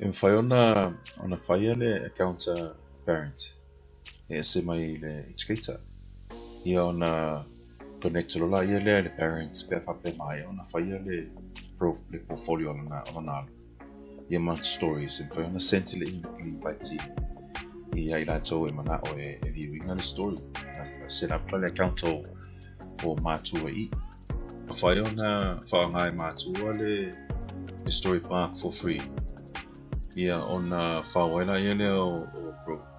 E mafai ona faia le account parent e ese mai le educator. Ia ona connect loa laia lea i le parent pe a faapea maea ona faia le le portfolio o lona alo. Ia ma stories e mafai ona send le invite ia i latou e manao e view ina le story. Set up le account o matua i. Mafai ona faaaoga e matua le Story Park for free. Ia ona fao ai laia lea o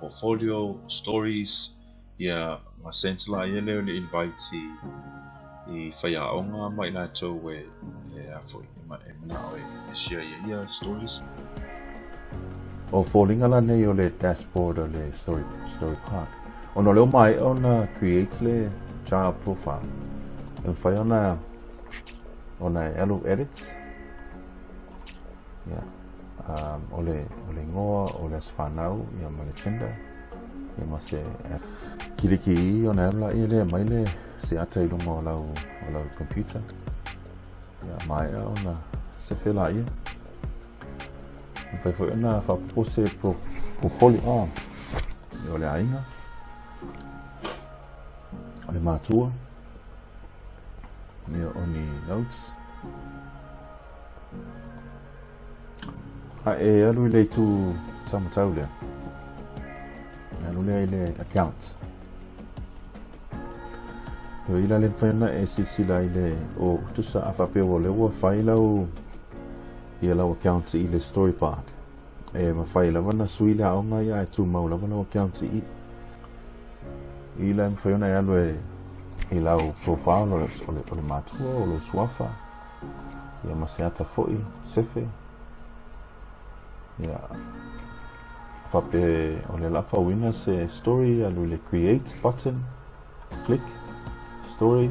portfolio, stories, ia ma send laia lea o le invite i faiaoga ma i latou e e manao e share ia stories. O foliga la nei o le dashboard o le Story Park. Ona o lea ua maea ona create le child profile. E mafai ona e alu edit. Ia, o le igoa, o le aso fanau, ia ma le gender, ia ma se app. Kiliki i ona alu laia lea mai le se ata i luga o lau computer. Ia, maea ona sefe laia. Mafai foi ona faaopoopo se portfolio o le aiga, o le matua, ia o ni notes. A e alu i le itu taumatau lea. E alu lea i le account. O i la le mafai ona e silasila i le o tusa a faapea ua lea ua fai lau ia lau account i le Story Park. E mafai lava na sui le aoga ia e tumau lava lau account i. I la e mafai ona e alu e i lau profile o le matua o lou suafa. Ia ma se ata foi, sefe. Ia faapea o le la fauina se story, alu i le create button, click, story.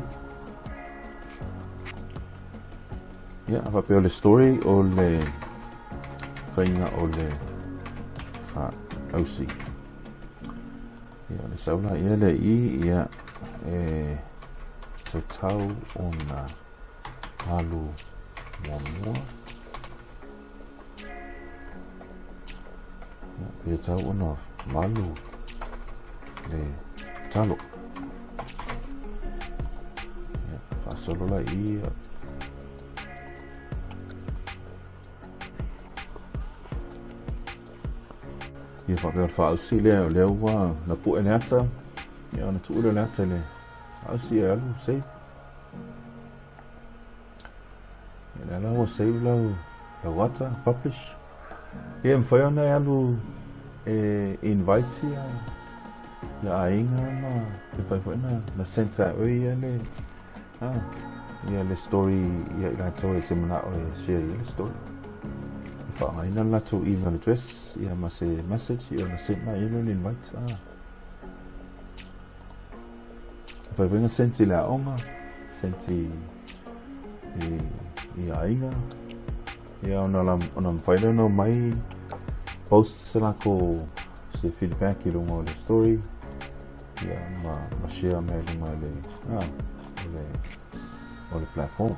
Ia, faapea o le story o le faiga o le faausi. Ia, o le sau la ia le i, ia, e tatau ona alu muamua. Ia, pe tatau ona malu le talo. Ia, faasolo la i ia. Ia faapea o le faausi lea o lea ua napue le ata. Ia ona tuu lea o le ata i le faausi e alu save. Ia lea la ua save lau ata, publish. Ia e mafai ona e alu e invite ia aiga ma e mafai foi na send e oe ia le story ia i latou e te manao e share ia le story. E faaaogaina le latou email address ia ma se message ia ona send la ia le invite. E mafai foi ona send i le aoga, send i aiga. Ia ona mafai lea ona omai post se latou se feedback i luga o le story. Ia ma share mai i luga o le platform.